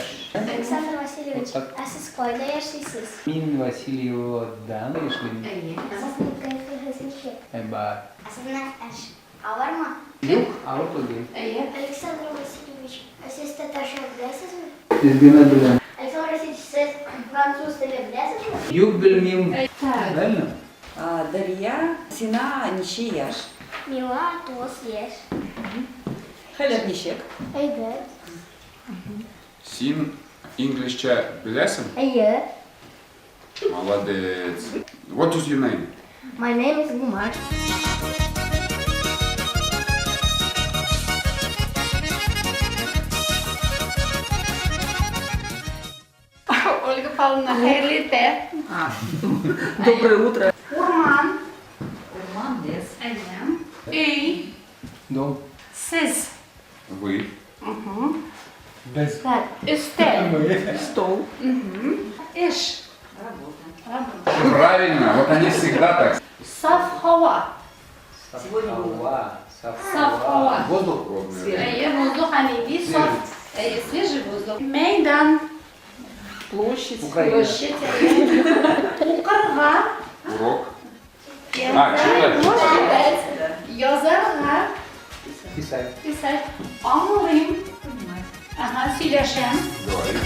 Яшь. Александр Васильевич, Вот так. ә сез кайда яшисез? Мин Васильеводан яшим. Әйе. Сезнең кәефегез ничек? Әйбәт. Ә сезнең эш авырмы? Юк, авыр түгел. Әйе. Александр Васильевич, ә сез татарча беләсезме? Тиз генә беләм. Александр Васильевич, сез француз теле беләсезме? Юк, белмим. Так. Правильно? Дария, сина ничә яшь? Миңа 9 яшь. Хәлләр ничек? Әйбәт. Син инглизчә беләсең? Әйе. Молодец. What is your name? My name is Гумар. Ольга Павловна, хәерле иртә. Доброе утро. Урман. Урман, лес. Әйе. Өй. Дом. Сез. Вы. Без. Өстәл. Стол. Эш. Работа. Работа. Правильно, вот они всегда так. Саф һава. Сегодня было. Саф һава. Саф һава. Воздух. Әйе, воздух һәм инде саф. Әйе, свежий воздух. Мәйдан. Площадь. Украина. Площадь. Әйе. Укырга. Урок. А, читать. Читать. Язарга. Писать. Писать. Аңлыйм. Понимать. Ага, сөйләшәм. Говорит.